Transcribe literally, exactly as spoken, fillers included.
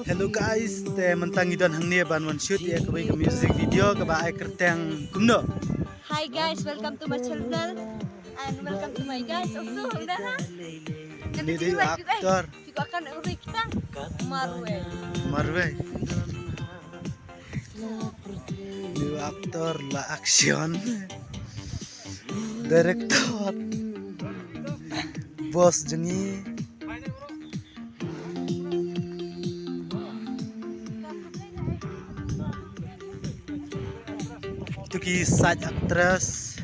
Hello guys, te mynta ngi don hangne ban wan shoot ïa kawei ka music video kaba ai kyrteng kumno? Hi guys, welcome to my channel and welcome to my guys also. Udah ha? Ini dia aktor. Juga akan udah kita marwei. Marwei. Ini aktor la action. Director. Bos jong ngi. Itu ki side actress.